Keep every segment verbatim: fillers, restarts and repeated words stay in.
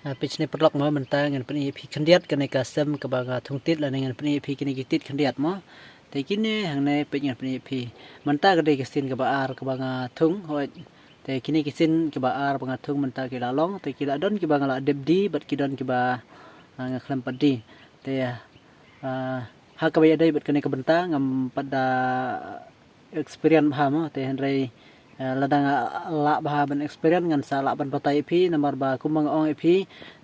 Ah, peit shane paralok mo, mynta ngan pyni ïa phi khyndiat kane ka sem kaba nga thung tit lane ngan pyni ïa phi kine ki tit khyndiat mo. Te kine hangne peit ngan pyni ïa phi. Mynta ka dei ka sien kaba ar kaba nga thung, hooid. Te kine ki sien kaba ar ba nga thung mynta ki la long, te ki la don kiba nga la dep die bad ki don kiba, ah, nga khlem pat die. Te, ah, ha kaba ïadei bad kane ka bynta ngam pat da experience bha mo, te hynrei, eh, lada nga lah bha ban experience ngan sa lah ban batai ïa phi, namar ba kumba nga ong ïa phi,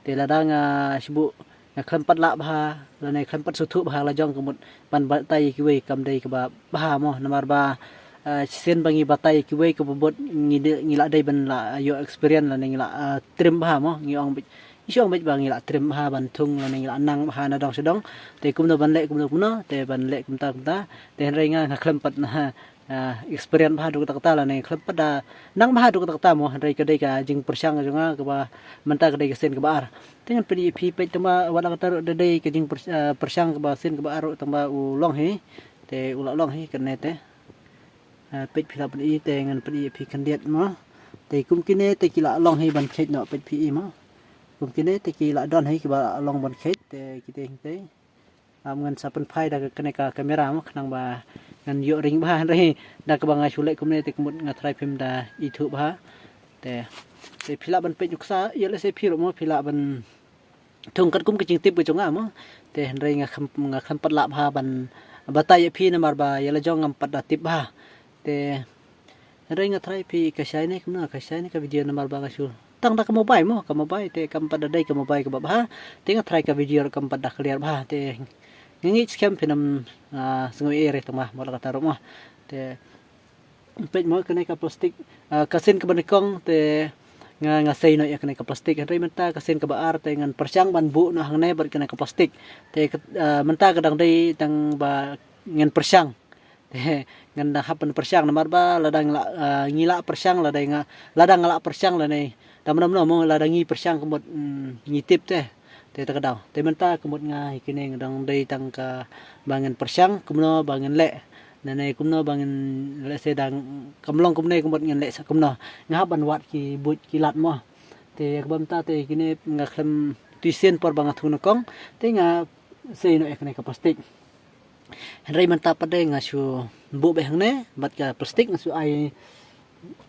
te lada nga shu buh nga khlem pat lah bha lane khlem pat sngewthuh bha la jong ka mut ban batai ïa kiwei kam dei kaba bha mo, namar ba, eh, shisien ba ngi batai ïa kiwei kaba bud ngi dei, ngi lah dei ban lah ïoh experience lane ngi lah, eh, trim bha mo, ngi ong beit, ngi shu ong beit ba ngi lah trim bha ban thung lane ngi lah nang bha na dong sha dong. Te kumno ban leh kumno kumno, te ban leh kumta kumta. Te hynrei nga nga khlem pat na, ah, experience bha duk kata kata lane khlem pat da nang bha duk kata kata mo, hynrei ka dei ka jingpyrshang jong nga kaba mynta ka dei ka sien kaba ar. Te ngan pyni ïa phi peit tangba wat la kata ruh da dei ka jingpyr-, ah, pyrshang kaba sien kaba ar ruh tangba u long hi. Te u la long hi kane te. Ah, peit phi lah pyni te ngan pyni ïa phi khyndiat mo. Te kum kine te ki la long hi ban kheit noh, peit phi i mo. Kum kine te ki la don hi kiba la long ban kheit, te kite hangtei. Am ngan sa pynphai da kane ka camera mo khnang ba ngan ïoh ring bha, hynrei da kaba nga shu leh kumne te ka mut nga tharai phim da ithuh bha. Te, te phi lah ban peit nuksa, ïa lehse phi ruh mo phi lah ban thung katkum ka jingtip ka jong nga mo. Te hynrei nga khlem, nga khlem pat lah bha ban batai ïa phi namar ba ïa la jong ngam pat da tip bha. Te hynrei nga tharai phi ka shai ne kumno, ka shai ne ka video namar ba nga shu tang da ka mobile mo, ka mobile te kam pat da dei ka mobile kaba bha. Te nga tharai ka video ruh kam pat da clear bha. Te nga ngeit skhem phin ym, ah, sngew ei re tang ba mo la kata ruh mo. Te peit mo kane ka plastik, ah, ka sien kaba nyngkong te nga, nga sei noh ïa kane ka plastik. Hynrei mynta ka sien kaba ar te ngan pyrshang ban buh noh hangne bad kane ka plastik. Te ka, ah, mynta ka dang dei tang ba ngan pyrshang. Te ngan dang hap ban pyrshang namar ba lada ngi la, ah, ngi la pyrshang lada nga, lada nga la pyrshang lane. Tang ba mano mano mo lada ngi pyrshang ka mut, mm, ngi tip te. Te ta ka daw. Te mynta ka mut nga hi kine nga dang dei tang kaba ngan pyrshang kumno ba ngan leh. Nane kumno ba ngan leh, se dang kam long kumne ka mut ngan leh sa kumno. Nga hap ban wad ki buit ki lad mo. Te kaba mynta te kine nga khlem tui sien por ba nga thung nyngkong. Te nga sei noh ïa kane ka plastik. Hynrei mynta pat de nga shu buh beit hangne bad ka plastik, nga shu ai,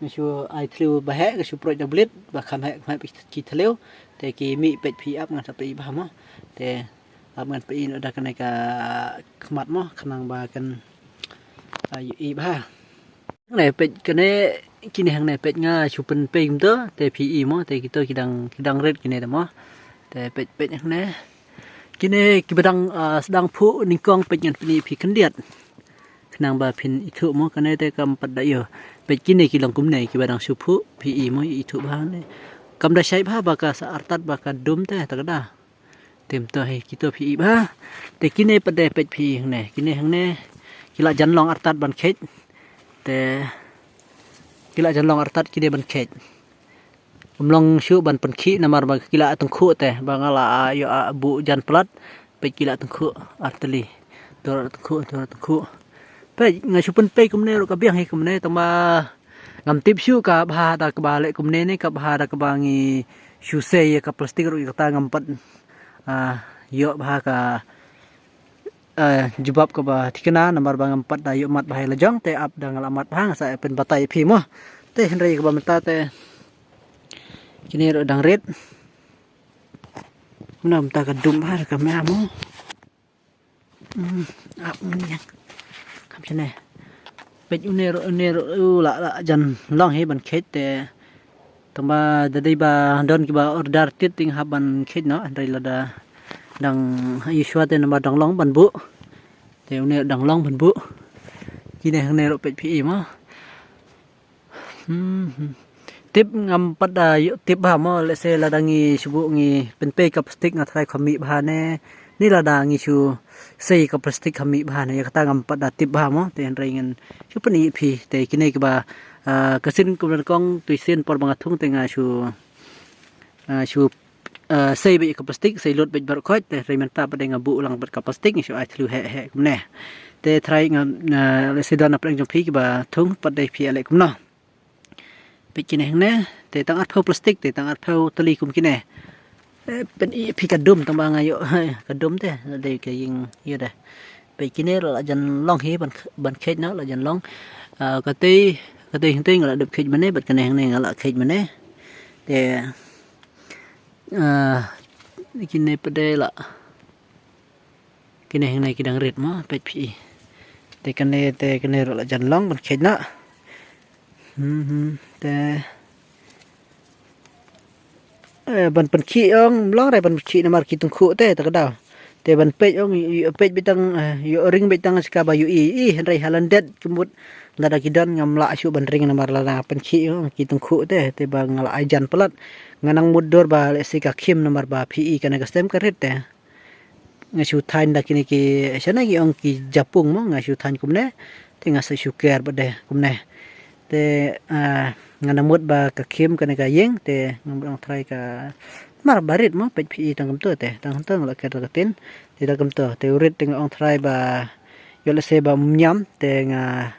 nga shu ai thliew ba heh, nga shu pruid da blit ba kham heh, kham heh ki thliew. Te ki mih, peit phi, ap ngan sa peit bha mo. Te ap ngan peit noh da kane ka khmat mo khnang ba kan, ah, ïohi bha. Hangne peit kane, kine hangne peit nga shu pynpei kumto te phi i mo, te kito ki dang, ki dang rit kine te mo. Te peit, peit hangne. Kine kiba dang, ah, sdang phuh nyngkong, peit ngan pyni phi khyndiat. Khnang ba phin ithuh mo, kane te kam pat da ïoh. Peit kine ki long kumne kiba dang shu phuh, phi i mo, ithuh bha ne. Kam da shai bha ba ka sa artat ba ka dum te ta ka da. Te mynta hi kito phi i bha. Te kine pat de peit phi hangne. Kine hangne ki la jan long artat ban kheit. Te ki la jan long artat kine ban kheit. Ym long shuh ban pynkhih namar ba ki la tyngkhuh te ba nga la, ah, ïoh, ah, buh jan palat. Peit ki la tyngkhuh artylli. Dur tyngkhuh, dur tyngkhuh. Peit nga shu pynpei kumne ruh ka biang hi kumne tang ba ngam tip shuh ka bha da kaba leh kumne ne ka bha da kaba ngi shu sei ïa ka plastik ruh ïa kata ngam pat, ah, ïoh bha ka, ah, jubab kaba thikna namar ba ngam pat da ïoh mat bha ïa la jong, te ap da nga la mat bha nga sa pynbatai ïa phi mo. Te hynrei kaba mynta te kine ruh dang rit. Mynta, mynta ka dum bha ka mea mo. Hmm, ap ngan ïeng. Kam shane. Peit une ruh, une ruh, u la, la jan long hi ban kheit te. Tang ba da dei ba don kiba order tit te nga hap ban kheit noh, hynrei lada dang ïa shuwa te namar dang long ban buh. Te une dang long ban buh. Kine hangne ruh peit phi i mo. Hmm, hmm. Tip ngam pat da ïoh tip bha mo, lehse lada ngi shu buh ngi pynpei ka plastik nga tharai kham mih bha ne. Ni lada ngi shu sei ka plastik kham mih bha ne, ïa kata ngam pat da tip bha mo, te hynrei ngan shu pyni ïa phi, te kine kiba, ah, ka sien kaba nyngkong, tui sien por ba nga thung te nga shu, ah, shu, ah, sei beit ïa ka plastik, sei lut beit baroh khoit, te hynrei mynta pat de nga buh lang bad ka plastik, nga shu ai thliew heh heh kumne. Te tharai nga, ah, lehse don na pdeng jong phi kiba thung pat de phi ïa leh kumno. Peit kine hangne, te tang arphew plastik, te tang arphew tylli kum kine. Te pyn-i phi ka dum tang ba nga ïoh ka dum te, dei ka ïing ïa de. Peit kine la jan long hi ban, ban kheit na la jan long. Ah, katei, katei hynrei nga la dep kheit mynne, bad kane hangne nga la kheit mynne. Te, ah, kine pat de la. Kine hangne ki dang rit mo, peit phi. Te kane, te kane ruh la jan long ban kheit na. Hmm, hmm, te, eh, ban pynkhih ong, ym long re ban pynkhih namar ki tyngkhuh te, ta ka daw. Te ban peit ong, ïoh, ïoh peit beit tang, eh, ïoh ring beit tang sha kaba ïohi, ih, hynrei ha lyndet ka mut lada ki don ngam lah shuh ban ring namar lada pynkhih ong ki tyngkhuh te, te ba nga la ai jan palat. Nga nang mutdur ba lehse ka khim namar ba phi i kane ka stem ka rit te. Nga shu thaiñ da kine ki, shane ki ong ki japung mo, nga shu thaiñ kumne. Te nga sa shu ker bad de kumne. Te, ah, nga nang mut ba ka khim kane ka ïing, te nga mut ong trai ka mar ba rit mo, peit phi i tang kumto te, tang kumto nga la ker da ka tin. Te tang kumto, te u rit te nga ong trai ba, ïoh lehse ba ym ñiam, te nga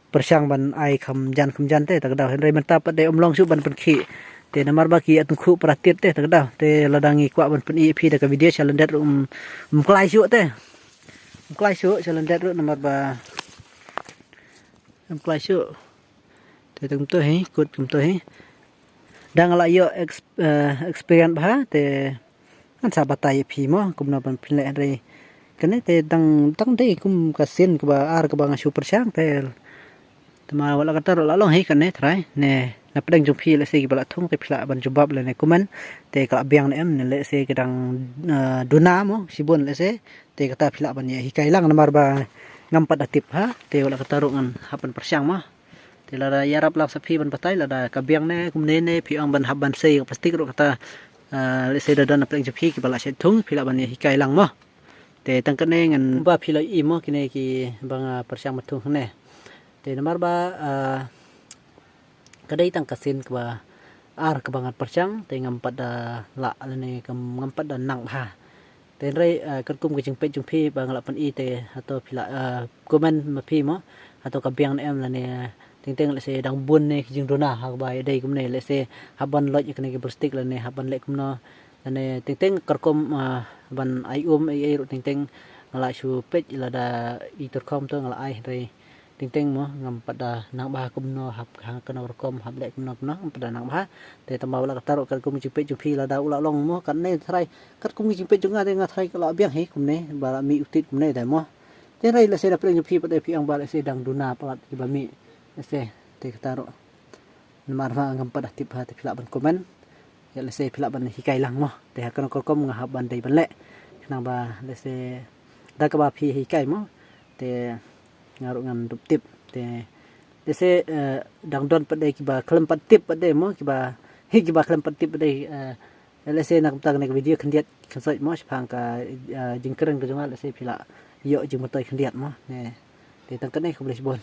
pyrshang ban ai kham jan kham jan te, ta ka daw, hynrei mynta pat de ym long shuh ban pynkhih. Te namar ba ki ïa tyngkhuh para tit te, ta ka daw. Te lada ngi kwah ban pyn-i ïa phi da ka video sha lyndet ruh ym, ym klai shuh te. Ym klai shuh sha lyndet ruh namar ba ym klai shuh. Te tang kumto hi, kut kumto hi. Da nga la ïoh ex-, eh, experience bha te ngan sa batai ïa phi mo, kumno ban pynleh hynrei kane te dang, dang dei kum ka sien kaba ar kaba nga shu pyrshang te. Te ma wat la katta ruh la long hi kane trai, ne na pdeng jong phi lehse kiba la thung te phi lah ban jubab lane comment. Te ka la biang ne em, ne lehse ka dang, ah, duna mo shibun lehse. Te kata phi lah ban ïa hikai lang namar ba ngam pat da tip ha. Te wat la katta ruh ngan hap ban pyrshang mo. Te lada ïarap lang sa phi ban batai, lada ka biang ne kumne ne phi ong ban hap ban sei ka plastik ruh kata, ah, lehse da don na pdeng jong phi kiba la shet thung, phi lah ban ïa hikai lang mo. Te tang kane ngan ba phi la i mo kine kiba nga pyrshang ban thung ne. Te namar ba, ah, ka dei tang ka sien kaba ar kaba ngan pyrshang, te ngam pat da lah lane kam, ngam pat da nang bha. Te hynrei, ah, katkum ka jingpeit jong phi ba nga la pyn-i te hato phi la, ah, comment ma phi mo, hato ka biang ne em lane teng teng lehse dang bun ne ki jingduna ha kaba ïadei kumne, lehse hap ban loit ïa kane ki plastik lane hap ban leh kumno, lane teng teng ka rukom, ah, ban ai um ei ei ruh teng teng nga la shu peit lada i turkhom to nga la ai hynrei teng teng mo ngam pat da nang bha kumno hap ha kano rukom hap leh kumno kumno ngam pat da nang bha. Te tang ba wat la katta ruh katkum ka jingpeit jong phi lada u la long mo katne trai katkum ka jingpeit jong nga te nga trai ka la biang hi kumne ba la mih u tit kumne te mo. Te hynrei lehse na pdeng jong phi pat de phi ong ba lehse dang duna palat kiba mih. Lehse te kata ruh. Namar ba ngam pat da tip ha te phi lah ban comment. Ïa lehse phi lah ban hikai lang mo. Te ha kano ka rukom nga hap ban dei ban leh. Khnang ba lehse da kaba phi hikai mo. Te nga ruh ngan dup tip. Te lehse, eh, dang don pat de kiba khlem pat tip pat de mo kiba, hi kiba khlem pat tip pat de, eh, lehse na kumta kane ka video khyndiat khynsoit mo shaphang ka, eh, jingkren ka jong nga lehse phi lah ïoh jingmyntoi khyndiat mo. Ne. Te tang kane khublei shibun.